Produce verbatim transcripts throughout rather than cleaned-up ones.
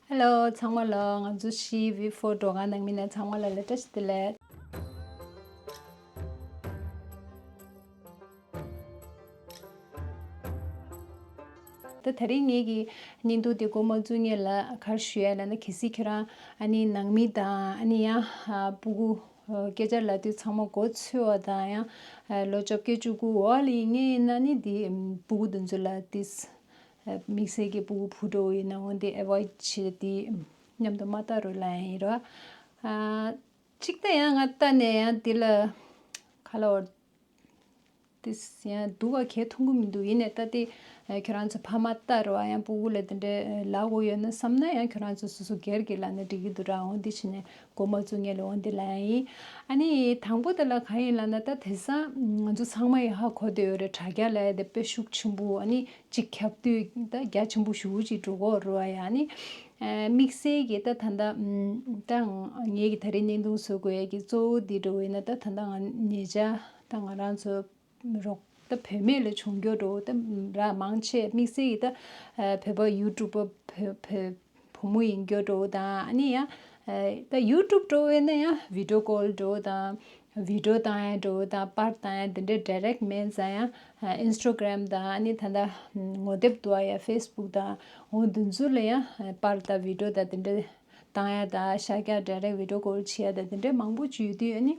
Hello ཚང་མ་ལ། ང་ཚོ་ཤི་བི་ཕོར་འགྲོ་ཁང་ནང་མི་ནས་ཚང་མ་ལ་ལ་བཀྲ་ཤིས་བདེ་ལེགས། ད་དེ་རིང་ངེད་ཀྱི་བརྙན་ཐུང་དེ་འགོ་མ་བཙུགས་སྔོན་ལ་ག་རེ་ཞུ་ཡ་ལབ་ན། གལ་སྲིད་ཁྱོད་རང་ཨ་ནི་ནང་མི་དང་ཨ་ནི་ཡང་ཨ་སྤུ་གུ་ཨ་སྐད་ཆ་ལབ་དུས་ཚང་མ་མགོ་ཚོས་པ་དང་ཡང་ཨ་ལོ་བཅོ་བརྒྱད་བཅུ་དགུ་འོག་ལ་ཡིན་ངེས་ཡིན་ན་ནི་དེ་ཨམ་སྤུ་གུ་དེ་ཚོ་ལ་དེ་ཨ་དམིགས་བསལ་གྱི་སྤུ་གུ་བུ་འགྲོ་བ་ཡིན་ན་འོ་དེ་ཨེ་ཝོ་ཌི་བྱེད་དེ་མཉམ་དུ་མ་ལྟ་རོགས་ལབ་ཡ་ཡིན་རོ། ཨ་གཅིག་ད་ཡང་ང་ལྟ་ནས་ཡང་དེ་ལ་ག་ལབ་དགོས་རེད། དེ་ཡང་སྡུག་ག་གས་མཐོང་གི་མི་འདུག་ཡིན་ནའི་ད་དེ་ཨ་ཁྱོད་རང་ཚོ་ཕ་མ་ལྟ་རོགས་ཡང་སྤུ་གུ་ལ་དེ་འདྲའི་ཨ་ལབ་དགོས་ཡོད་ན་བསམ་ན་ཡང་ཁྱོད་རང་ཚོ་སོ་སོ་སྒེར་གྱི་ལབ་ན་འགྲིག་གི་འདུག་ར། འོ་འདི་བྱས་ནས་འགོ་མ་བཙུགས་སྔོན་ལ་འོ་འདི་ལབ་ཡ་ཡིན། ཨ་ནི་དང་པོ་དེ་ལ་གང་ཡིན་ལབ་ན། ད་དེང་སང་ང་ཚོ་ཚང་མ་ཡིས་ཧ་གོ་བསྡད་ཡོད་རེད། དྲ་རྒྱ་ལབ་ཡ་དེ་དཔེ་ཤུགས་ཆེན་པོ་ཨ་ནི་གཅིག་ཁྱབ་དུས་ད་རྒྱ་ཆེན་པོ་ཞེ་པོ་ཅིག་འགྲོ་གི་ཡོད་རེད་བ། ཡ་ཨ་ནི་ཨ་དམིགས་བསལ་གྱི་ད་ད་ལྟ་ཨམ་ད་ངེད་ཀྱི་ད་རེས་བརྙན་ཐུང་བཟོ་དགོས་ཡ་གི་གཙོ་བོ་འདི་འགྲོ་བས་ན། ད་ད་ལྟ་ང་ཉེ་ཆར་ད་ང་རང་ཚོ་རོགས་ད་བུད་མེད་ལ་བྱུང་རྒྱུ་འགྲོ་ད་ར་མང་ཆེ་དམིགས་བསལ་གྱི་ད་ཨ་བོད་པ་ཡུ་ཊུབ་པ་བོད་བོད་བུ་མོ་ཡིན་རྒྱུ་འགྲོ་དང་ཨ་ནི་ཡང་ཨ་ད་ཡུ་ཊུབ་འགྲོ་བས་ན་ཡང་བི་ཌི་ཡོ་ཀོལ་འགྲོ་དང་། བི་ཌི་ཡོ་བཏང་ཡ་འགྲོ་དང་པར་བཏང་ཡ་དེ་འདྲའི་ཌའི་རེག་མེད་ཙང་ཡང་ཨིན་སི་ཊ་གྷ་རམ་དང་ཨ་ནི་ད་ལྟ་ངོ་དེབ་འདུག་ཡ་ཕེ་སི་བུག་དང་འོ་འདི་ཚོ་ལ་ཡང་པར་དང་བི་ཌི་ཡོ་དང་དེ་འདྲའི་བཏང་ཡ་དང་ཤར་རྒྱག་ཌའི་རེག་བི་ཌི་ཡོ་ཀོལ་བྱེད་ཡ་དང་དེ་འདྲའི་མང་པོ་ཅིག་ཡོད་དུས་ཨ་ནི་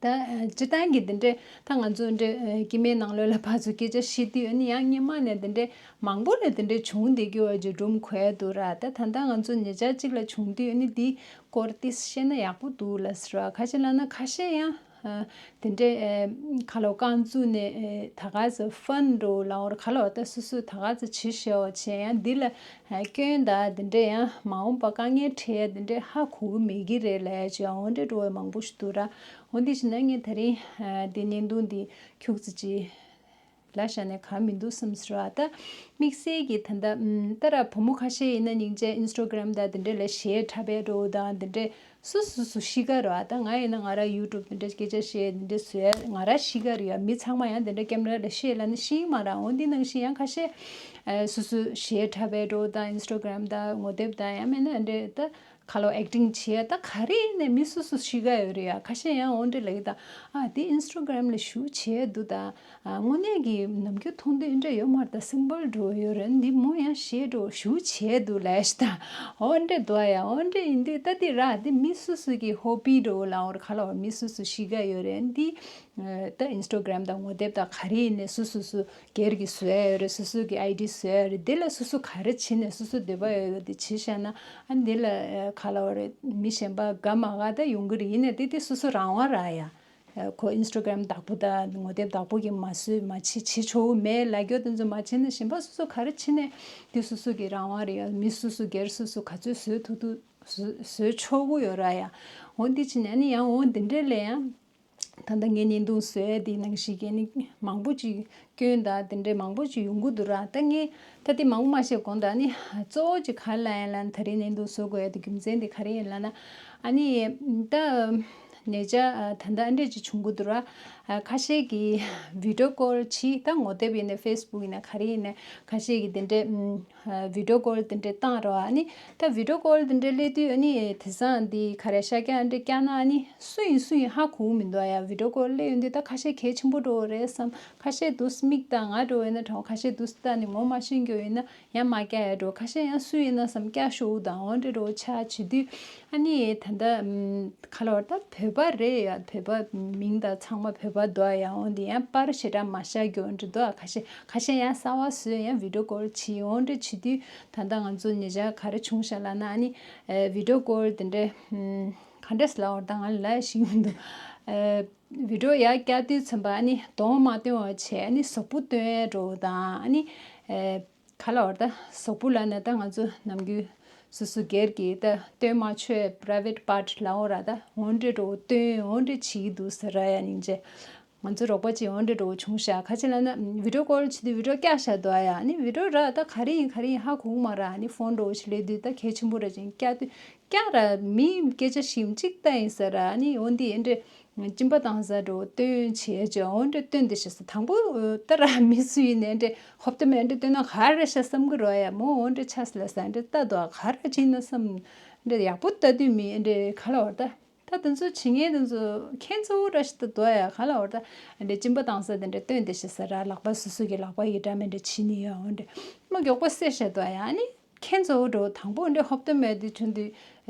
ད་སྤྱིར་བཏང་གི་དེ་འདྲའི་ད་ང་ཚོ་འདྲ་སྐྱེ་དམན་ནང་ལོགས་ལ་ཕར་ཚུར་སྐད་ཆ་བཤད་དུས་ཨ་ནི་ཡང་སྔོན་མ་ནས་དེ་འདྲའི་མང་པོ་ལ་དེ་འདྲའི་བྱུང་བསྡད་ཀྱི་ཡོད་ཅེས་སྒྲུང་གོ་ཡ་འདུག་ར། ད་ད་ལྟ་ང་ཚོ་ཉེ་ཆར་གཅིག་ལ་བྱུང་དུས་ཨ་ནི་འདི་སྐོར་ཏིས་བཤད་ན་ཡག་པོ་འདུག་ལབ་ཟེར་བ། ག་ཅི་ལབ་ན་ཁ་ཤས་ཡང་ཨ་དེ་འདྲའི་ཨ་ཁ་ལོ་རྐང་བཙུགས་ནས་ཨ་ད་ག་ཚོད་ཕན་འགྲོ་ལབ་པར་ཁ་ལོ་ད་སོ་སོས་ད་ག་ཚོད་བྱེད་ཤེས་པ་བྱས་ཡང་འདི་ལ་ཨ་སྐྱོན་དང་དེ་འདྲའི་ཡང་མ་འོངས་པ་དཀའ་ངལ་འཕྲད་ཡ་དེ་འདྲའི་ཧ་གོ་གི་མེད་ཀྱི་རེད་ལབ་ཡ་ཅིག་འོ་འདྲའི་འགྲོ་བ་མང་པོ་ཞིག་འདུག་ར། འོ་འདི་བྱས་ན་ངས་ད་རིང་ཨ་འདི་བརྙན་ཐུང་འདི་ཁྱུག་ཙམ་ཅིག་ལབ་བཞག་ནས་གང་མི་འདུག་བསམ་ཟེར་བ། ད་དམིགས་བསལ་གྱི་ད་ལྟ་ཨམ་ད་ར་བུ་མོ་ཁ་ཤས་ཡིན་ན་སྙིང་རྗེ་ཨིན་སི་ཊ་གྷ་རམ་དང་དེ་འདྲ་ལ་གཞས་འཁྲབ་པའི་འགྲོ་དང་དེ་འདྲས་སུ་སུ་སུ་ཤི་ག་རེད་བ། ད་ང་ཡིན་ན་ང་ར་ཡུ་ཊུབ་དེ་འདྲས་སྐད་ཆ་བཤད་དེ་འདྲས་བཟོས་ང་ར་ཤི་ག་རེད་ཡ། མི་ཚང་མ་ཡང་དེ་འདྲས་ཀེམ་ར་ལ་བཤད་ལབ་ན་ཤི་མ་རེད། འོ་འདི་ནང་བཞིན་ཡང་ཁ་ཤས་ཨ་སུ་སུ་གཞས་འཁྲབ་པའི་འགྲོ་དང་ཨིན་སི་ཊ་གྷ་རམ་དང་ངོ་དེབ་དང་ཡང་མིན་ན་འདྲས་ད། ཁ་ལོ་ཨེག་ཊིང་བྱེད་ཡ་ད་ག་རེ་ཡིན་ནའི་མི་སུ་སུ་ཤི་ག་ཡོད་རེད་ཡ། ཁ་ཤས་ཡང་འོ་འདྲ་ལབ་ཀྱི་ད། ཨ་དེ་ཨིན་སི་ཊ་གྷ་རམ་ལ་ཞུགས་བྱས་འདུག་ད། ཨ་དངོས་གནས་ཀྱི་ནམ་རྒྱུན་མཐོང་དུས་འདྲ་ཡོད་མ་རེད་ད། སིམ་པལ་འགྲོ་ཡོད་རེད། འདི་མོ་ཡང་ཞེ་འགྲོ་ཞུགས་བྱས་འདུག་ལབ་ཤི་ད། འོ་འདྲ་འདུག་ཡ། འོ་འདྲ་ཡིན་དུས་ད་དེ་ར་དེ་མི་སུ་སུ་གི་ཧོ་པི་འགྲོ་ལ་འོར་ཁ་ལོ་མི་སུ་སུ་ཤི་ག་ཡོད་རེད། འདི་ད་ཨིན་སི་ཊ་གྷ་རམ་དང་ངོ་དེབ་དང་ག་རེ་ཡིན་ནའི་སུ་སུ་སུ། སྒེར་གྱི་བཟོ་ཡ་ཡོད་རེད། སོ་སོ་གི་ཨའི་ཌི་བཟོ་ཡ་ཡོད་རེད། དེ་ལ་སོ་སོ་ག་རེ་བྱེད་ནས་སོ་སོ་འདོད་པ་ཡོད་ཡོད་དེ་བྱེད་བཞག་ན་ཨ་ནི་དེ་ལ་ཨ་ག་ལབ་དགོས་རེད། མི་གཞན་པ་དགའ་མ་དགའ་ད་ཡོང་གི་རེད། ཡིན་ནའི་དེ་དེ་སོ་སོ་རང་དབང་རེད་ཡ། ཨ་ཁོ་ཨིན་སི་ཊ་གྷ་རམ་བདག་པོ་དང་ངོ་དེབ་བདག་པོ་གིས་མ་བཟོས་མ་བྱེད་བྱེད་ཆོག་གི་མེད་ལབ་རྒྱུ་དེ་ཚོ་མ་བྱེད་ན་གཞན་པ་སོ་སོ་ག་རེ་བྱེད་ནའི་དེ་སོ་སོ་གི་རང་དབང་རེད་ཡ། མི་སོ་སོ་སྒེར་སོ་སོ་ག་ཚོད་བཟོས་ཐུབ་ཐུབ་བཟོ་བཟོས་ཆོག་གི་ཡོད་རེད་ཡ། འོ་འདི་བྱེད་ནས་ཨ་ནི་ཡང་འོ་འདི་འདྲས་ལ་ཡང་། ད་ལྟ་ངས་བརྙན་ཐུང་བཟོས་དེའི་ནང་བཞིན་གྱི་ནི་མང་པོ་ཅིག་སྐྱོན་དང་དེ་འདྲའི་མང་པོ་ཅིག་ཡོང་གི་འདུག་ར། ད་ངས་ད་དེ་མང་པོ་མ་བཤད་གོང་དུ་ནི་གཙོ་བོ་ཅིག་ག་རེ་ལབ་ཡིན་ལབ་ན། ད་རིང་བརྙན་ཐུང་བཟོ་དགོས་ཡ་དེ་རྒྱུ་མཚན་དེ་ག་རེ་ཡིན་ལབ་ན། ཨ་ནི་ད་ཉེ་ཆར་ད་ལྟ་ཨ་འདྲས་ཅིག་བྱུང་གི་འདུག་ར། ཁ་ཤས་ཀྱིས་བི་ཌི་ཡོ་ཀོལ་བྱེད། ད་ངོ་དེབ་ཡིན་ནའི་ཕེ་སི་བུག་ཡིན་ནའི་ག་རེ་ཡིན་ནའི་ཁ་ཤས་ཀྱིས་དེ་འདྲའི་ཨ་བི་ཌི་ཡོ་ཀོལ་དེ་འདྲས་བཏང་རོགས། ཨ་ནི་ད་བི་ཌི་ཡོ་ཀོལ་དེ་འདྲས་སླེབས་དུས་ཨ་ནི་དེང་སང་འདི་ག་རེ་ཤར་རྒྱག་ཨ་འདྲས་བཀྱག་ན་ཨ་ནི་སུ་ཡིན་སུ་ཡིན་ཧ་གོ་གི་མི་འདུག་ཡ། བི་ཌི་ཡོ་ཀོལ་སླེབས་ཡོང་དུས་ད་ཁ་ཤས་གལ་ཆེན་པོ་འགྲོ་གི་རེད་བསམ། ཁ་ཤས་འདུག་མིག་དང་ང་འགྲོ་ཡིན་ན་དྲང་། ཁ་ཤས་འདུག་ལྟ་ནས་ངོ་མ་ཤེས་རྒྱུ་ཡིན་ན་ཡང་མ་བཀྱག་ཡ་འགྲོ། ཁ་ཤས་ཡང་སུ་ཡིན་ན་བསམ་བཀྱག་ཤོག་དང་འོ་འདྲས་འགྲོ་ཆགས་བྱེད་དུས་ཨ་ནི་ད་ལྟ་ཨམ། ག་ལབ་དགོས་རེད། ད་བོད་པ་རེད་ཡ། བོད་པ་མིང་དང་ཚང་མ་བོད་པ་འདུག་ཡ། འོ་འདི་ཡང་པར་ཞེ་དྲག་མ་ཤར་རྒྱུ་འདྲ་འདུག་ཨ། ཁ་ཤས་ཁ་ཤས་ཡང་གསར་པ་བཟོས་ཡང་བི་ཌི་ཡོ་ཀོལ་བྱེད། འོ་འདྲ་བྱེད་དུས་ད་ལྟ་ང་ཚོ་ཉེ་ཆར་ག་རེ་བྱུང་ཤག་ལབ་ན། ཨ་ནི་ཨེ་བི་ཌི་ཡོ་ཀོལ་དེ་འདྲ་ཨམ། ག་འདྲས་ལབ་དགོས་རེད། ད་ང་ལ་ལབ་ཤེས་ཀྱི་མི་འདུག་ཨེ་བི་ཌི་ཡོ་ཡར་བཀྱག་དུས་ཙམ་པ་ཨ་ནི་གདོང་མ་སྟོན་པ་བྱས། ཨ་ནི་གཟུགས་པོ་སྟོན་ཡ་འདྲ་དང་། ཨ་ནི་ཨེ། ག་ལབ་དགོས་རེད། ད་གཟུགས་པོ་ལབ་ན་ད་ང་ཚོ་ནམ་རྒྱུན་སོ་སོ་སྒེར་གྱི་ད་སྟོན་མ་ཆོག་པའི་པ་རའི་ཝེཊ་པཱརཊ་ལབ་དགོས་རེད། ད་འོ་འདྲས་འདྲ་བོ་སྟོན། འོ་འདྲས་བྱེད་ཀྱི་འདུག་ཟེར་ར་ཡ། སྙིང་རྗེ། ང་ཚོ་རོགས་པ་ཅིག་འོ་འདྲས་འདྲ་བོ་བྱུང་ཤག་ག་ཅི་ལབ་ན་བི་ཌི་ཡོ་ཀོལ་བྱེད་དུས་བི་ཌི་ཡོ་བཀྱག་བཞག་འདུག་ཨ་ཡ། ཨ་ནི་བི་ཌི་ཡོ་ར་ད་ག་རེ་ཡིན་ག་རེ་ཡིན་ཧ་གོ་གི་མ་རེད། ཨ་ནི་ཕོན་འདྲ་བོ་ཞིག་སླེབས་དུས་ད་གལ་ཆེན་པོ་ར་ཅིག་བཀྱག་དུས་བཀྱག་ར་མིའི་སྐད་ཆ་ཞིག་ཅིག་ལྟ་ཡིན་ཟེར་ར། ཨ་ནི་འོ་འདི་འདྲས། གཅིན་པ་བཏང་ས་འགྲོ་སྟོན་བྱེད་ཅེས་འོ་འདྲ་སྟོན་དེ་ཤེས་ས་དང་པོ་ད་ར་མི་སུ་ཡིན་ནའི་འདྲ་ཧོབ་ཏེ་མེད་འདྲ་སྟོན་ན་ག་རེ་ཤ་བསམ་གི་རོ་ཡ་མོ་འོ་འདྲ་ཆ་ས་ལ་ས་འདྲ་ལྟ་དོ་ག་རེ་བྱིན་ན་བསམ་འདྲ་ཡག་པོ་ལྟ་དུས་མི་འདྲ་ག་ལ་བར་ད། ད་དེ་ཚོ་བྱེད་མཁན་དེ་ཚོ་ཁྱེད་ཚོ་འདྲ་ཞིག་ཏུ་འདུག་ཡ་ག་ལ་བར་ད་འདྲ་གཅིན་པ་བཏང་ས་དེ་འདྲ་སྟོན་དེ་ཤེས་ས་ར་ལག་པ་སོ་སོ་གི་ལག་པ་ཡི་འདྲ་མི་འདྲ་བྱིན་ནི་ཡོད་འོ་འདྲ་མ་མགྱོགས་པོ་སེ་ཤ་འདུག་ཡ་ཨ་ནི་ཁྱེད་ཚོ་འགྲོ་དང་པོ་འདྲ་ཧོབ་ཏེ་མེད་དེ་ཆུང་དུས་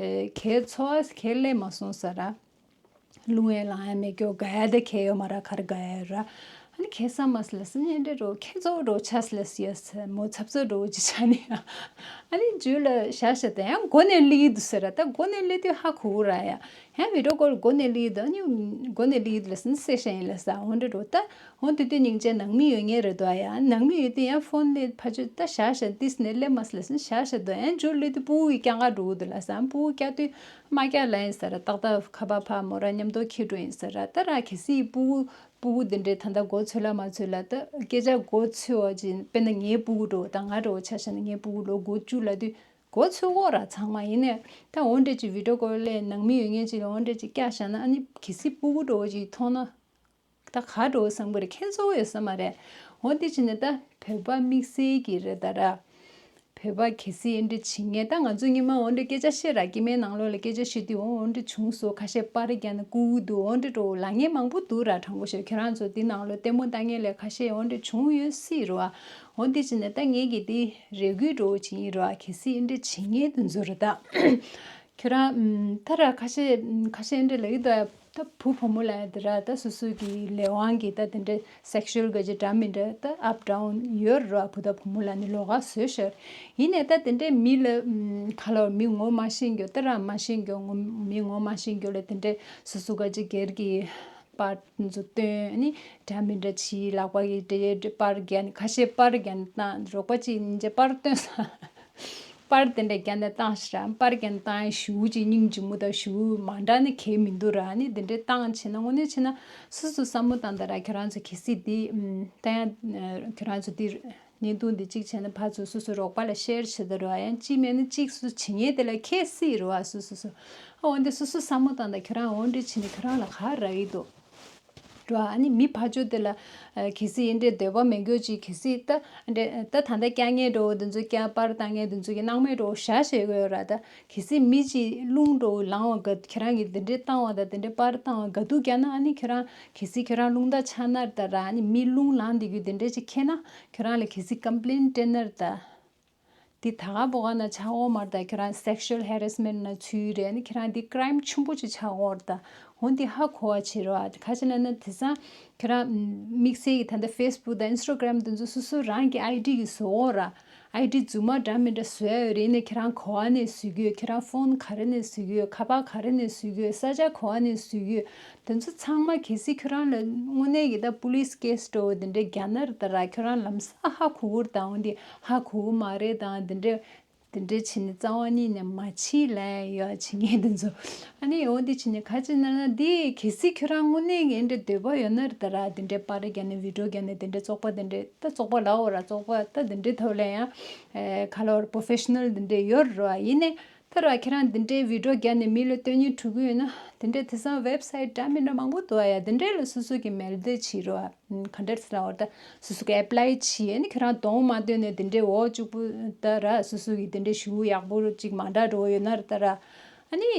ཁྱེད་ཚོ་ཁྱེད་ལས་མ་སོང་ས་ར། ལུང་ཡང་ལང་ཡང་མེད་སྐྱོ་དགའ་ཡ་དེ་ཁྱེད་ཡོད་མ་ར་གར་དགའ་ཡ་ར། ཨ་ནི་ཁྱེད་ས་མ་སི་ལ་སི་ཉན་འདྲེ་རོ་ཁྱེད་ཚོ་རོ་ཆ་སི་ལ་སི་ཡ་སི་མོ་ཚབ་ཚོ་རོ་ཅི་ཆ་ནི་ཡ། ཨ་ནི་རྒྱུད་ལ་ཤ་ཤ་དེ་ཡང་མགོ་ནས་ལི་ཡི་དུ་ཟེར་ར་ད་མགོ་ནས་ལི་དུས་ཧ་གོ་ར་ཡ། ཡང་བི་ཌིའོ་ཀོལ་མགོ་ནས་ལི་ཡི་དུ་ཨ་ནི་མགོ་ནས་ལི་ཡི་དུ་ལ་སི་ནི་སེ་ཤ་ཡིན་ལ་ས་འོན་འདྲེ་རོ་ད། འོ་དེ་དུས་སྙིང་རྗེ་ནང་མི་ཡོད་ངེས་རེད་དོ་ཡ། ནང་མི་ཡོད་དུས་ཡང་ཕོན་ནས་ཕ་ཆོས་ད་ཤ་ཤ་ཏིས་ནས་སླེབས་མ་སི་ལ་སི་ཤ་ཤ་དོ་ཡང་འཇུར་ལི་དུས་སྤུ་གུ་ཡི་སྐྱ་ང་འགྲོ་གི་འདུག་ལ་སང་སྤུ་གུ་སྐྱ་དུས་མ་སྐྱ་ལ་ཡིན་ཟེར་ཏག་ཏག་ཁ་པ་ཕ་མོ་ར་མཉམ་དུ་ཁྱི་འགྲོ་ཡིན་ཟེར་ད་ར་གལ་སྲིད་སྤུ་གུ་སྤུ་གུ་འདི་འདྲའི་ད་ལྟ་མགོ་ཚོས་ལ་མ་ཚོས་ལ་ད་སྐད་ཆ་མགོ་ཚོས་བ་ཅིན་དཔེར་ན་ངའི་སྤུ་གུ་འགྲོ་ད་ང་འགྲོ་ཆ་བཞག་ན་ངའི་སྤུ་གུ་ལོ་མགོ་བཅུ་ལ་དུས་མགོ་ཚོས་འོ་ར་ཚང་མ་ཡིན་ནས་ད་འོ་འདྲ་ཅིག་བི་ཌིའོ་ཀོལ་ལས་ནང་མི་ཡོད་ངེས་ཅིག་ལ་འོ་འདྲ་ཅིག་སྐྱ་བཞག་ན་ཨ་ནི་གལ་སྲིད་སྤུ་གུ་འགྲོ་བ་ཅིག་མཐོང་ན། ད་ག་འགྲོ་བསམ་གི་རེད་ཁྱེད་ཚོ་ཡོད་ས་མ་རེད། འོ་འདི་བྱས་ནས་ད་བོད་པ་དམིགས་བསལ་གྱི་རེད་ད་ར། བོད་པ་གལ་སྲིད་འདི་འདྲ་བྱེད་ངེས་ད་ང་ཚོ་ཉི་མ་འོ་འདྲ་སྐད་ཆ་བཤད་ར་སྐྱེ་དམན་ནང་ལོགས་ལ་སྐད་ཆ་བཤད་དུས་འོ་འོ་འདྲ་བྱུང་སོ་ཁ་ཤས་པར་རྒྱག་ནས་བཀུག་གི་འདུག་འོ་འདྲ་འགྲོ་ལ་ངས་མང་པོ་འདུག་ར་དྲང་པོ་བཤད་ཁྱོད་རང་ཚོ་འདི་ནང་ལོགས་ལྟད་མོ་ལྟ་མཁན་ལས་ཁ་ཤས་འོ་འདྲ་བྱུང་ཡོད་སྲིད་ར་བ། འོ་འདི་བྱས་ནས་ད་ངས་ཀྱི་འདི་རེ་སྐུལ་འགྲོ་བྱེད་ཡིན་ར་བ་གལ་སྲིད་འདི་འདྲ་བྱེད་ངེས་དེ་ཚོ་རེད་ད། ཁྱོད་རང་ད་ར་ཁ་ཤས་ཁ་ཤས་འདྲ་ལབ་ཀྱི་འདུག་ད་བུ་བུ་མོ་ལ་དེ་ར་ད་སོ་སོ་གི་ལས་དབང་གི་ད་དེ་འདྲ་སེག་ཤུ་ཨལ་ག་ཅི་འདྲ་མི་འདྲ་ད་ཨབ་ཌའུན་ཡོད་ར་བུ་ད་བུ་མོ་ལ་ནི་ལོགས་ཀ་བཟོས་ཤག་ཡིན་ནའི་ད་དེ་འདྲའི་མི་ལ་ཁ་ལོ་མི་ངོ་མ་ཤེས་མཁན་ད་ར་མ་ཤེས་མཁན་ངོ་མི་ངོ་མ་ཤེས་མཁན་ལ་དེ་འདྲའི་སོ་སོ་ག་ཅི་སྒེར་གྱི་པར་ཚོ་སྟོན་ནི་འདྲ་མི་འདྲ་བྱིས་ལག་པ་གི་འདྲ་པར་རྒྱན་ཁ་ཤས་པར་རྒྱན་དང་རོགས་པ་ཅིག་ཉིན་རྗེས་པར་སྟོན་ས། པར་དེ་འདྲ་རྒྱ་ནས་བཏང་ཤག་ར་པར་རྒྱ་ནས་བཏང་ཡ་ཞུ་ཅིག་སྙིང་རྗེ་མོ་དང་ཞུ་མ་འདྲ་ནི་གལ་མི་འདུག་ར་ནི་དེ་འདྲ་བཏང་བྱས་ན་དངོས་གནས་བྱས་ན་སོ་སོ་བསམ་བློ་བཏང་ད་ར་ཁྱོད་རང་ཚོ་གལ་སྲིད་འདི་ད་ཡང་ཁྱོད་རང་ཚོ་འདི་བརྙན་ཐུང་འདི་གཅིག་བྱས་ན་ཕར་ཚུར་སོ་སོ་རོགས་པ་ལ་ཤེར་བྱེད་ད་ར་ཡང་གཅིག་མེད་ན་གཅིག་སོ་སོ་བྱེད་ངེས་དེ་ལ་ཁྱེད་སྲིད་ར་སོ་སོ་སོ་ཨ་འོན་ཏེ་སོ་སོ་བསམ་བློ་བཏང་ད་ཁྱོད་རང་འོན་ཏེ་བྱས་ནས་ཁྱོད་རང་ལ་ག་རག་གི་འདུག་འགྲོ་ཨ་ནི་མི་ཕར་ཕྱོགས་དེ་ལ་གལ་སྲིད་ཡིན་འདྲའི་འདོད་པ་མེད་རྒྱུ་ཅིག་གལ་སྲིད་ད་འདྲ་ད་ད་ལྟ་སྐྱ་ངལ་འགྲོ་འདི་ཚོ་སྐྱ་པར་བཏང་ངལ་འདི་ཚོ་གི་སྣང་མེད་འགྲོ་ཞག་ཞེ་གི་ཡོད་ར་ད་གལ་སྲིད་མི་ཅིག་རླུང་འགྲོ་ལངས་བ་ག་ཁྱེད་རང་གིས་འདི་འདྲའི་བཏང་བ་ད་འདི་འདྲའི་པར་བཏང་བ་ག་དུས་རྒྱག་ན་ཨ་ནི་ཁྱེད་རང་གལ་སྲིད་ཁྱེད་རང་རླུང་རྟ་ཆག་ན་ད་ར་ཨ་ནི་མི་རླུང་ལངས་འདི་གི་འདི་འདྲའི་ཅིག་ཁྱེད་ན་ཁྱེད་རང་ལ་གལ་སྲིད་ཀམ་པི་ལེན་སྤྲད་ན་ད། འདི་ད་ག་པོ་ག་ན་ཆགས་འོང་མར་ད་ཁྱོད་རང་sexual harassment ན་ཚུད་རེད་ནི་ཁྱོད་རང་འདི་crime་ཆེན་པོ་ཅིག་ཆགས་འོང་ར་ད་འོན་འདི་ཧ་གོ་བ་བྱེད་རོགས་ཨ་ཁ་ཅིག་ན་ན་དེ་སང་ཁྱོད་རང་དམིགས་བསལ་གྱི་ད་ལྟ་Facebook་དང་Instagram་དེ་ཚོ་སོ་སོ་རང་གི་ID་གི་བཟོ་འོང་ར་ID་རྫུན་མ་འདྲ་མི་འདྲ་བཟོ་ཡ་ཡོད་རེད་ནི་ཁྱོད་རང་ག་བ་ནས་བཟོ་གི་ཡོད་ཁྱོད་རང་phone་ག་རེ་ནས་བཟོ་གི་ཡོད་ཁ་པར་ག་རེ་ནས་བཟོ་གི་ཡོད་ས་ཆ་ག་བ་ནས་བཟོ་གི་ཡོད། དེ་ཚོ་ཚང་མ་གལ་སྲིད་ཁྱོད་རང་ལ་དངོས་གནས་ཀྱི་ད་police case་འདྲ་བོ་དེ་འདྲའི་རྒྱག་ན་ར་ད་ར་ཁྱོད་རང་ལམ་སང་ཧ་གོ་གི་རེད་དང་འོན་ཏེ་ཧ་གོ་གི་མ་རེད་དང་དེ་འདྲའི་དེ་འདྲའི་བྱས་ནས་རྩ་བ་ཉིད་ནས་མ་བྱེད་ལབ་ཡ་ཡོད་བྱེད་མཁན་དེ་ཚོ་ཨ་ནི་འོ་འདི་བྱས་ནས་ག་ཅི་ན་ན་འདི་གལ་སྲིད་ཁྱོད་རང་དངོས་གནས་ཀྱི་འདྲའི་འདོད་པ་ཡོད་ན་ར་ད་ར་དེ་འདྲའི་པར་རྒྱག་ནས་video་རྒྱག་ནས་དེ་འདྲའི་བཙོག་པ་དེ་འདྲའི་ད་བཙོག་པ་ལབ་འོ་ར་བཙོག་པ་ད་དེ་འདྲའི་ཐོག་ལ་ཡང་ག་ལ་བར་professional་དེ་འདྲའི་ཡོད་ར་ཡིན་ནས། ད་ར་ཁྱེད་རང་འདི་འདྲའི་video་རྒྱག་ནས་མི་ལ་སྟོན་སྙིང་བྲོ་གི་ཡོད་ན་འདི་འདྲའི་དེང་སང་website་འདྲ་མི་འདྲ་མང་པོ་འདུག་ཨ་ཡ་འདི་འདྲའི་ལ་སོ་སོ་གི་མེལ་དེ་བྱེད་རོགས་ཨ། ག་འདྲ་ཟེར་ལ་འོ་ད་སོ་སོ་གི་apply་བྱེད་ཨ་ནི་ཁྱེད་རང་གདོང་མ་སྟོན་ནས་འདི་འདྲའི་འོ་གཅིག་པུ་ད་ར་སོ་སོ་གི་འདི་འདྲའི་ཞུ་ཡག་པོ་གཅིག་མ་འདྲ་འགྲོ་ཡོད་ན་ར་ད་ར་ཨ་ནི།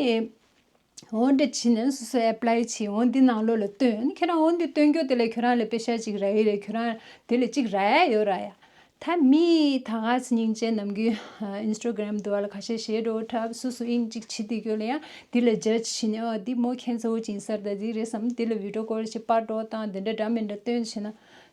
འོ་འདྲ་བྱས་ནས་སོ་སོ་apply་བྱེད་འོ་འདི་ནང་ལོགས་ལ་སྟོན་ཨ་ནི་ཁྱེད་རང་འོ་འདི་སྟོན་རྒྱུ་དེ་ལ་ཁྱེད་རང་ལ་པེ་ཤ་གཅིག་རག་ཡི་རེད་ཁྱེད་རང་དེ་ལ་གཅིག་རག་ཡ་ཡོད་ར་ཡ། ད་མི་ད་ག་ཚོད་སྙིང་རྗེ་ནམ་རྒྱུན་Instagram་འདུག་བ་ལ་ཁ་ཤས་ཞེ་དྲག་འཁྲབ་སོ་སོ་དབྱིངས་གཅིག་བྱེད་དུས་རྒྱུ་ལ་ཡང་འདི་ལ་judge་བྱེད་ནས་ཨོ་འདི་མོ་ཁྱེད་ཚོ་བོ་ཅིག་ཡིན་ས་རེད་ད་འདི་རེད་བསམ་འདི་ལ་video call་ཞིག་པར་འགྲོ་བཏང་འདི་འདྲ་འདྲ་མི་འདྲ་སྟོན་བྱས་ན་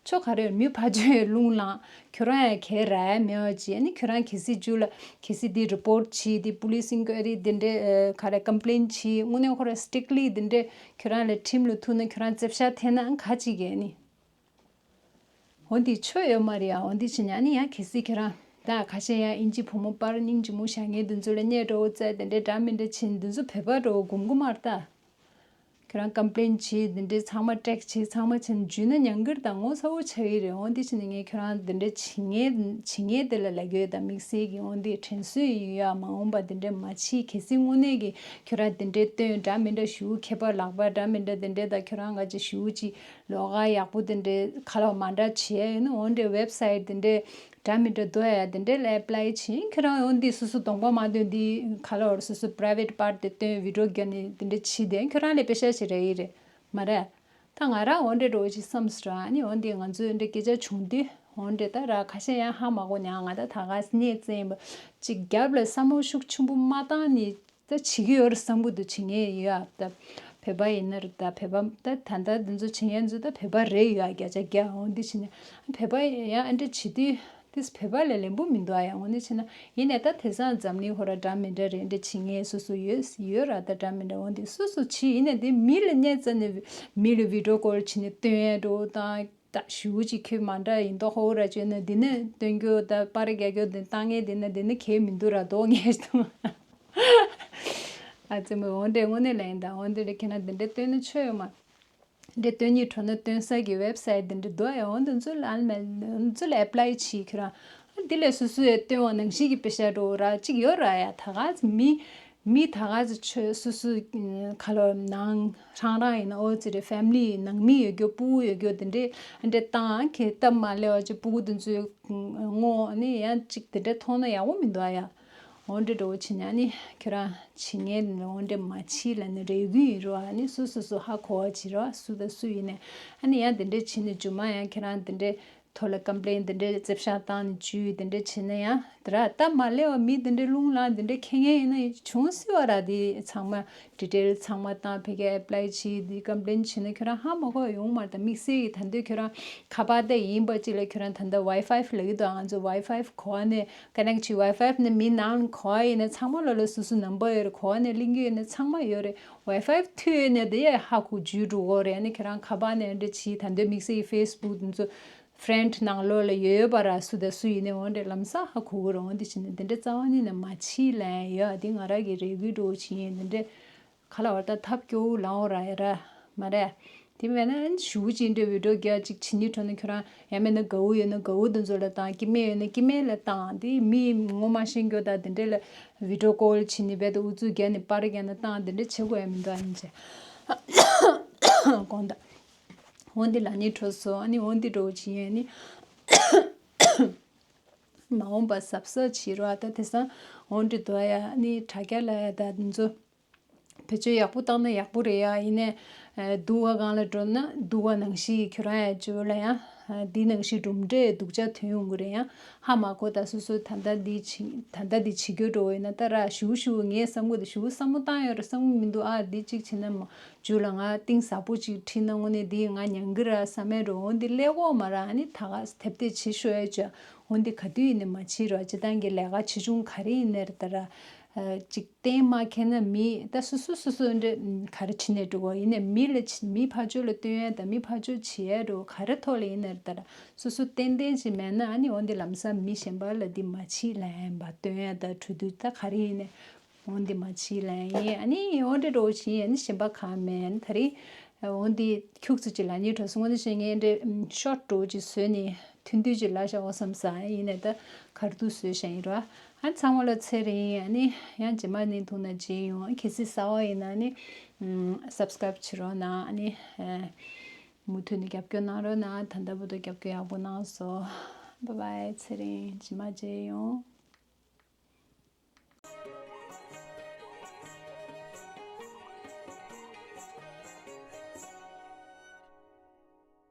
ཆོ་ག་རེ་མི་ཕ་ཇོའི་རླུང་ལངས་ཁྱོད་རང་ཡང་གལ་རག་ཡ་མེད་བ་ཅིག་ཨ་ནི་ཁྱོད་རང་གལ་སྲིད་རྒྱུ་ལ་གལ་སྲིད་འདི་report་བྱེད་འདི་police inquiry་འདི་འདྲ་ག་རེ་complain་བྱེད་དངོས་གནས་ཁོ་ར་strictly་འདི་འདྲ་ཁྱོད་རང་ལ་ཁྲིམས་ལ་ཐུག་ན་ཁྱོད་རང་རྩེ་ཤ་འཐེན་ན་ག་ཅིག་ཡིན་ནི། འོ་འདི་ཆོ་ཡོད་མ་རེད་ཨ་འོ་འདི་བྱས་ན་ཨ་ནི་ཡང་གལ་སྲིད་ཁྱེད་རང་ད་ཁ་ཤས་ཡང་ཨིན་ཇི་བུ་མོ་པར་སྙིང་རྗེ་མོ་བཞག་མཁན་དེ་ཚོ་ལ་གནས་འགྲོ་བོ་བཙལ་དེ་འདྲའི་འདྲ་མི་འདྲ་ཕྱིན་འདི་ཚོ་བོད་པ་འགྲོ་བོ་སྒོམ་གི་མ་རེད་ད། ཁྱོད་རང་ཀམ་པི་ལེན་བྱེད་འདི་འདྲའི་ཚང་མ་ཊེག་བྱེད་ཚང་མ་བྱས་ནས་འཇུས་ན་ཉང་གིར་དང་ངོ་ཚ་བོ་ཆགས་ཀྱི་རེད། འོ་འདི་བྱས་ནས་ངས་ཁྱོད་རང་འདི་འདྲ་བྱེད་མཁན་བྱེད་མཁན་དེ་ལ་ལབ་ཀྱི་ཡོད། ད་དམིགས་བསལ་གྱི་འོ་འདི་དྲན་གསོ་ཡིན་ཡ། མ་འོངས་པ་འདི་འདྲ་མ་བྱེད། གལ་སྲིད་དངོས་གནས་ཀྱི་ཁྱོད་རང་འདི་འདྲའི་སྟོན་འདྲ་མི་འདྲ་ཞུ་ཁྱད་པར་ལག་པ་འདྲ་མི་འདྲ་འདི་འདྲའི་ད་ཁྱོད་རང་ག་ཅིག་ཞུ་ཅིག་ལོགས་ཀ་ཡག་པོ་འདི་འདྲའི་ཁ་ལོ་མ་འདྲ་བྱས་ཡིན་ན་འོ་འདྲའི་ཝེབ་སའིཊ་འདི་འདྲའི་འདྲ་མི་འདྲ་འདུག་ཡ། དེ་འདྲའི་ལ་ཨེ་པ་ལའི་བྱེད། ཁྱོད་རང་འོ་འདི་སོ་སོ་གདོང་པ་མ་སྟོན་འདི་ཁ་ལོ་སོ་སོ་པ་རའི་ཝེཊ་པར་དེ་སྟོན་བི་ཌིའོ་བརྒྱབ་ནས་དེ་འདྲ་བྱེད་དེ་ཁྱོད་རང་ལ་པེ་ཤ་ཞིག་རག་གི་རེད་མ་རེད། ད་ང་རང་འོ་འདྲའི་འགྲོ་ཅིག་བསམ་སོང་ར། ཨ་ནི་འོ་འདི་ང་ཚོའི་འདྲ་སྐད་ཆ་བྱུང་དུས་འོ་འདྲ་ད་ར་ཁ་ཤས་ཡང་ཧ་མ་གོ་ནའང་ང་ད་ད་ག་སྣེ་བཙན་པ་ཅིག་རྒྱབ་ལ་བསམ་བློ་ཤུགས་ཆེན་པོ་མ་བཏང་ནི། ད་བྱེད་ཀྱི་ཡོད་རེད་བསམ་གྱི་འདུག་བྱེད་མཁན་ཡོད་ཨ། ད་བོད་པ་ཡིན་ན་རེད། ད་བོད་པ་ད་ད་ལྟ་འདི་ཚོ་བྱེད་མཁན་ཚོ་ད་བོད་པ་རེད་ཡོད་ཨ། བརྒྱ་ཆ་བརྒྱ། འོ་འདི་བྱས་ནས་བོད་པ་ཡང་ཨ་འདྲ་བྱེད་དུས་དེས་བོད་པ་ལས་ལེན་པོ་མི་འདུག་ཨ། ཡང་འོ་འདི་བྱས་ན་ཡིན་ནས་ད་དེང་སང་འཛམ་གླིང་ཧོ་ར་འདྲ་མི་འདྲ་རེད། འདྲ་བྱེད་མཁན་སོ་སོ་ཡོད་ཡོད་ར། ད་འདྲ་མི་འདྲ་འོ་འདི་སོ་སོ་བྱེད་ཡིན་ནས་དེ་མི་ལ་གནས་ཙམ་ནས་མི་ལ་བི་ཌིའོ་ཀོལ་བྱས་ནས་སྟོན་ཡས་འགྲོ་དང་། ད་ཞུ་ཅིག་ཁྱོད་མ་འདྲ་ཡིན་མདོག་ཧོ་ར་བཅོས་ན་འདི་ནས་སྟོན་རྒྱུ་ད་པར་རྒྱག་རྒྱུ་འདི་བཏང་ངེས་འདི་ན་འདི་ནས་གལ་མི་འདུག་ར་མདོག་ངེས་དང་། ཨ་ཙི་མོ་འོ་འདྲས་དངོས་གནས་ལ་ཡིན་ད། འོ་འདི་རེད། ཁྱེད་རང་འདི་འདྲས་སྟོན་ན་ཆོ་ཡོད་མ། འདྲས་སྟོན་ཉིད་འགྲོ་ན་སྟོན་ས་གི་ཝེབ་སའིཊ་འདི་འདྲས་འདུག་ཨ། འོ་འདི་ཚོ་ལ་ཨ་ནི་མ་འདི་ཚོ་ལ་ཨེ་པ་ལའི་བྱེད་ཁྱོད་རང་། འདི་ལས་སོ་སོས་སྟོན་བ་ནང་བཞིན་གྱི་པེ་ཤ་འགྲོ་ར་ཅིག་ཡོད་ར་ཡ། ད་ག་ཚོད་མི་མི་ད་ག་ཚོད་ཆོས་སོ་སོ་ཁ་ལོ་ནང་རང་རང་ཡིན་ན་ཨོ་ཙི་རེད། ཕེ་མི་ལི་ནང་མི་ཡོད་རྒྱུ་སྤུ་གུ་ཡོད་རྒྱུ་དེ་འདྲས་འདྲས་བཏང་ཁེ་སྟབས་མ་ལེགས་པ་ཅིག་སྤུ་གུ་དེ་ཚོའི་ངོ་ནི་ཡང་ཅིག་དེ་འདྲས་མཐོང་ན་ཡག་པོ་མི་འདུག་ཨ་ཡ། འོ་འདྲས་འགྲོ་བྱེད་ན་ནི་ཁྱོད་རང་བྱེད་ངན་འོ་འདྲས་མ་བྱེད་ལ་ནི་རེ་སྐུལ་ཡིན་རོ། ཨ་ནི་སོ་སོ་སོ་ཧ་གོ་བ་བྱེད་རོ། སུ་དང་སུ་ཡིན་ནས་ཨ་ནི་ཡང་དེ་འདྲས་བྱེད་ནས་རྒྱུ་མ་ཡང་ཁྱེད་རང་དེ་འདྲས། ཐོག་ལ་ཀམ་པི་ལེན་འདི་འདྲའི་རྩེ་ཕྱག་བཏང་ནས་བཅུག་འདི་འདྲའི་བྱས་ན་ཡང་དེ་ར་སྟབས་མ་ལེགས་པ་མི་འདི་འདྲའི་རླུང་ལངས་འདི་འདྲའི་ཁེ་ངན་ཡིན་ན་བྱུང་སྲིད་པ་ར། དེ་ཚང་མ་ཌི་ཊེལ་ཚང་མ་བཏང་ཕ་གིར་ཨེ་པ་ལའི་བྱས་འདི་ཀམ་པི་ལེན་བྱས་ན་ཁྱོད་རང་ཧ་མ་གོ་ཡོང་མ་རེད། ད་དམིགས་བསལ་གྱི་ད་འདོད་ཁྱོད་རང་ཁ་པར་དེ་ཡིན་པ་ཅིག་ལ་ཁྱོད་རང་ད་ལྟ་ཝའི་ཕའི་ལབ་ཀྱི་འདུག་ང་ཚོ་ཝའི་ཕའི་གོ་བ་ནས་ཀ་ནེག་བྱས་ཝའི་ཕའི་ནས་མི་ནང་གོ་བ་ཡིན་ན་ཚང་མ་ལོ་ལ་སོ་སོ་ནམ་བར་ཡོད་རེད། གོ་བ་ནས་གླེང་གི་ཡོད་ན་ཚང་མ་ཡོད་རེད། ཝའི་ཕའི་མཐུད་ཡོད་ན་དེ་ཡ་ཧ་གོ་འཇུས་འགྲོ་གོ་རེད། ཨ་ནི་ཁྱོད་རང་ཁ་པར་ནས་འདྲ་བྱས་ད་འདོད་དམིགས་བསལ་གྱི་ཕེ་སི་བུག་འདི་ཚོ། ཕེ་རེན་ཌི་ནང་ལོགས་ལ་ཡོད་ཡོད་པ་ར། སུ་དང་སུ་ཡིན་ནའི་འོ་འདྲས་ལམ་སང་ཧ་གོ་གི་རེད། འོ་འདི་བྱས་ནས་འདི་འདྲས་རྩ་བ་ཉིད་ནས་མ་བྱེད་ལབ་ཡ་ཡོད། འདི་ང་རང་གི་རེ་སྐུལ་འདྲ་བོ་བྱེད་ཡིན། འདི་འདྲས་ཁ་ལ་བར་ད་ཐབས་སྐྱོ་བོ་ལང་བ་ར་ཡ་ར་མ་རེད། དེ་མེད་ན་ཨ་ནི་ཞུ་ཅིག་འདྲ་བི་ཌིའོ་རྒྱག་ཅིག་བྱེད་ནི་འགྲོ་ན་ཁྱོད་རང་ཡང་མེད་ན་དགའ་བོ་ཡོད་ན་དགའ་བོ་དེ་ཚོ་ལ་བཏང་། སྐྱིད་མེད་ཡོད་ན་སྐྱིད་མེད་ལ་བཏང་། དེ་མི་ངོ་མ་ཤེས་རྒྱུ་དང་དེ་འདྲས་ལ་བི་ཌིའོ་ཀོལ་བྱེད་ནི་བས་ད་ཨུ་ཚུགས་རྒྱག་ནི་པར་རྒྱག་ནི་བཏང་དེ་འདྲས་བྱེད་དགོས་ཡ་མི་འདུག་ཨ་ནི་བྱས་དགོངས་དག་འོ་འདི་ལ་ནི་འགྲོ་སོང་། ཨ་ནི་འོ་འདི་འགྲོ་བྱེད་ཡས་ནི་མ་འོངས་པ་གཟབ་གཟབ་བྱེད་རོགས། ད་དེང་སང་འོ་འདི་འདུག་ཡ་ནི་དྲ་རྒྱ་ལ་ཡ་ད་འདི་ཚོ་བེད་སྤྱོད་ཡག་པོ་བཏང་ན་ཡག་པོ་རེད་ཡ། ཡིན་ནའི་སྡུག་པ་སྒང་ལ་འགྲོ་ན་སྡུག་པ་ནང་བཞིན་ཁྱོད་རང་ཡ་བཅོལ་ལ་ཡ་འདི་ནང་བཞིན་གྲུབ་འབྲས་སྡུག་ཅག་ཐོན་ཡོང་གི་རེད་ཡ། ཧ་མ་གོ་ད་སོ་སོ་ད་ལྟ་འདི་བྱེད་ད་ལྟ་འདི་བྱེད་རྒྱུ་འགྲོ་བས་ན་ད་ར་ཞུ་ཞུ་ངས་བསམ་གི་འདུག་ཞུ་བསམ་བློ་བཏང་ཡོད་རེད། བསམ་གི་མི་འདུག་ཨ་འདི་གཅིག་བྱས་ན་མ། མཇུག་ལ་ང་གཏིང་ཟབ་པོ་ཅིག་ཁྲིད་ན་དངོས་གནས་འདི་ང་ཉན་གི་ར་བསམ་མེད་འགྲོ། འོ་འདི་ཀླད་ཀོར་མ་ར་ཨ་ནི་ད་ག་ཐེབས་ཐེབས་བྱེད་ཤོག་ཨེ་ཅོ། འོ་འདི་ག་དུས་ཡིན་ནའི་མ་བྱེད་རོགས། སྤྱི་བཏང་གི་ལས་ཀ་ཆེ་ཆུང་ག་རེ་ཡིན་ནའི་རེད་ད་ར། ཅིག་གཏན་མ་འཁེལ་ན་མི་ད་སོ་སོ་སོ་སོ་འདྲ་ག་རེ་ཁྲིད་ནས་འགྲོ་གོ། ཡིན་ནའི་མི་ལ་ཕྱི་མི་ཕར་ཕྱོགས་ལ་སྟོན་ཡ་ད་མི་ཕར་ཕྱོགས་བྱེད་ཡ་འགྲོ་ག་རེ་ཐོག་ལ་ཡིན་ནའི་རེད་ད་ར། སོ་སོ་ཏན་ཏན་ཅིག་མེད་ན་ཨ་ནི་འོ་འདི་ལམ་སང་མི་གཞན་པ་ལ་འདི་མ་བྱེད་ལབ་ཡ་ཡིན་པ་སྟོན་ཡ་ད་གྲོས་བསྡུར་ད་ག་རེ་ཡིན་ནའི། འོ་འདི་མ་བྱེད་ལབ་ཡིན། ཨ་ནི་འོ་འདྲ་འགྲོ་བཞིན་ཨ་ནི་གཞན་པ་གང་མེད། ཨ་ནི་ད་རེས་འོ་འདི་ཁྱུག་ཙམ་ཅིག་ལབ་སྙིང་འདོད་སོང་། འོ་འདི་བྱས་ངས་འདྲ་ཤོར་འགྲོ་ཅིག་བཟོས་ནས་ཐུང་ཐུང་ཅིག་ལབ་བཞག་འོ་བསམ་ས། ཡིན་ནའི་ད་ག་རེ་འདུག་བཟོས་བཞག་ཡིན་རོ། ཨ་ཚང་མ་ལ་ཚེ་རིང་། ཨ་ནི་ཡང་རྗེས་མ་ནི་ཐུག་ན་མཇལ་ཡོང་། གལ་སྲིད་གསར་པ་ཡིན་ན་ནི་སབ་སི་ཀ་རབ་བྱེད་རོགས་གནང་། ཨ་ནི་མུ་མཐུད་ནས་རྒྱབ་སྐྱོར་གནང་རོགས་གནང་། ད་ལྟ་བར་དུ་རྒྱབ་སྐྱོར་ཡག་པོ་གནང་སོང་། བྷའི་བྷའི། ཚེ་རིང་། རྗེས་མ་མཇལ་ཡོང་།